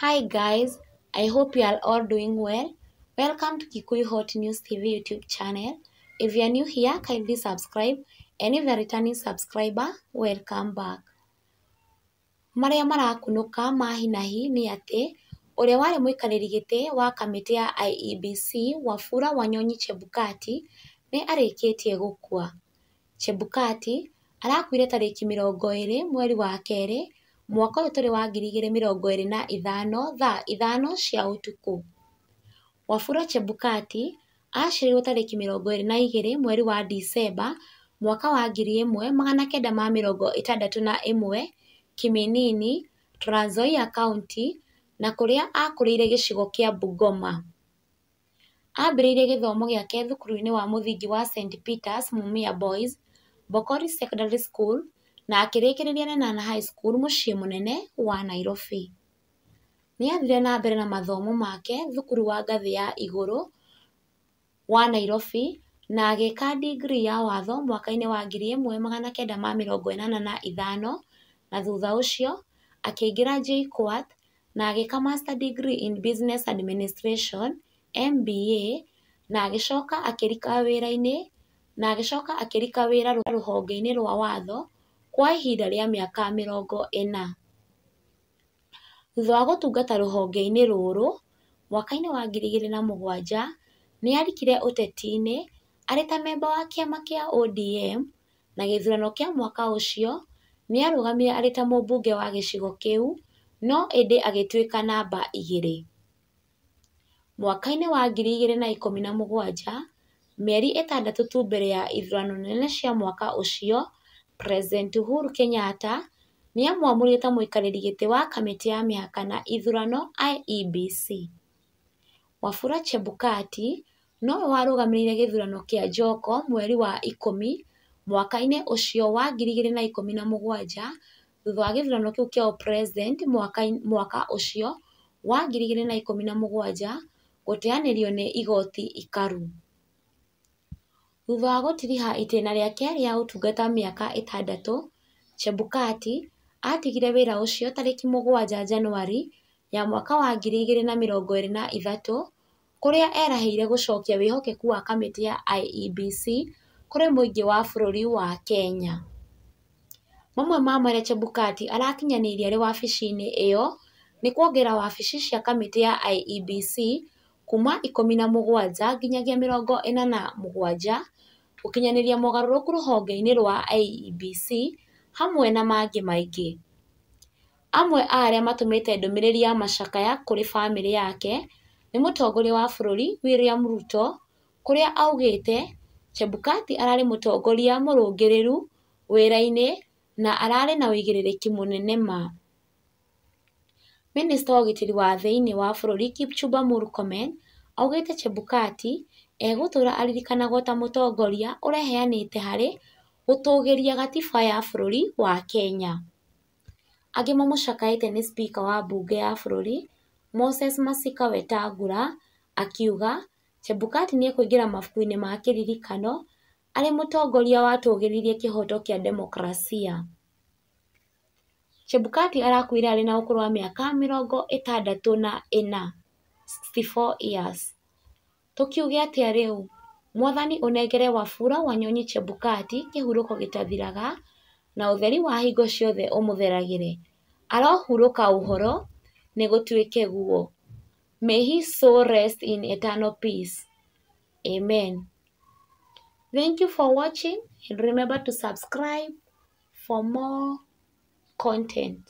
Hi guys, I hope you are all doing well. Welcome to Kikuyu Hot News TV YouTube channel. If you are new here, kindly subscribe, and if you are returning subscriber, welcome back. Marĩa marakunũka ma hi na hi nĩ atĩ ũrĩa warĩ mũikarĩri gĩtĩ wa kamĩtĩ ya IEBC Wafula Wanyonyi Chebukati nĩ arĩkĩtie gũkua. Chebukati arakuire tarĩki 20 mweri wa kerĩ mwaka ũyũ tũrĩ wa 2025 thaa 5 cia ũtukũ. Wafula Chebukati aciarirwo tarĩki 22 mweri wa Dicemba mwaka wa 1961 Kiminini, Trans Nzoia County na kũrĩa akũrĩire gĩcigo kĩa Bungoma. Ambĩrĩirie gĩthomo gĩake thukuru-inĩ wa mũthingi wa St Peters Mumia Boys, Bokori Secondary School na akĩrĩkĩrĩria Lenana High School mũciĩ mũnene wa Nairobi. Nĩ athire na mbere na mathomo make thukuru wa ngathĩ ya igũrũ wa Nairobi na agĩka digrii ya watho mwaka-inĩ wa 1985 na thutha ũcio akĩingĩra JKUAT na agĩka Master Degree in Business Administration (MBA) na agĩcoka akĩrika wĩra rũhonge-inĩ rwa watho kwa ihinda rĩa mĩaka 40. Thutha wa gũtungata rũhonge-inĩ rũrũ, mwaka-inĩ wa 2007 nĩ arikire ũteti-inĩ arĩ ta memba wa kĩama kĩa ODM na gĩthurano kĩa mwaka ũcio nĩ arũgamire arĩ ta mũmbunge wa gĩcigo kĩu no ĩndĩ agĩtuĩka namba 2. Mwaka-inĩ wa 2017, mĩeri 6 tu mbere ya ithurano nene cia mwaka ũcio, President Uhuru Kenyatta nĩ amwamũrire ta mũikarĩri gĩtĩ wa kamĩtĩ ya mĩhaka na ithurano IEBC. Wafula Chebukati nowe warũgamĩrĩire gĩthurano kĩa Joko mweri wa 10 mwaka-inĩ ũcio wa 2017 thutha wa gĩthurano kĩu kĩa ũpresident mwaka ũcio wa 2017 gũteanĩrio nĩ igoti ikaru. Thutha wa gũtiriha itĩna rĩake rĩa ũtungata mĩaka 6, Chebukati atigire wĩra ũcio tarĩki 7 Janũarĩ ya mwaka wa 2023 kũrĩa erahĩire gũcokia wĩhokeku wa kamĩtĩ ya IEBC kũrĩ mũingĩ wa bũrũri wa Kenya. Mamwe ma marĩa Chebukati arakinyanĩirie arĩ wabici-inĩ ĩyo nĩ kuongerera wabici cia kamĩtĩ ya IEBC kuma 17 nginyagia 47, gũkinyanĩria mogarũrũku rũhonge-inĩ rwa IEBC hamwe na mangĩ maingĩ. Amwe a arĩa matũmĩte ndũmĩrĩri ya macakaya kũrĩ bamĩrĩ yake nĩ mũtongoria wa bũrũri William Ruto kũrĩa augĩte Chebukati ararĩ mũtongoria mũrũngĩrĩru wĩra-inĩ na ararĩ na ũigĩrĩrĩki mũnene ma. Minista wa ũgitĩri wa thĩinĩ wa bũrũri Kipchumba Murkomen augĩte Chebukati egũtũra aririkanagwo ta mũtongoria ũreheanĩte harĩ gũtũgĩria gatiba ya bũrũri wa Kenya. Angĩ mamũcakaĩte nĩ spika wa mbunge ya bũrũri Moses Masika Wetangula akiuga Chebukati nĩekũingĩra mabuku-inĩ ma kĩririkano arĩ mũtongoria watũgĩririe kĩhooto kĩa demokrasia. Chebukati arakuire arĩ na ũkũrũ wa mĩaka 64, 64 years. Tũkiuge atĩa rĩu? Mwathani ũnengere Wafula Wanyonyi Chebukati kĩhurũko gĩtathiraga na ũtheri wa hingo ciothe ũmũtheragĩre. Arohurũka ũhoro, nĩgũtuĩke guo. May his soul rest in eternal peace. Amen. Thank you for watching and remember to subscribe for more content.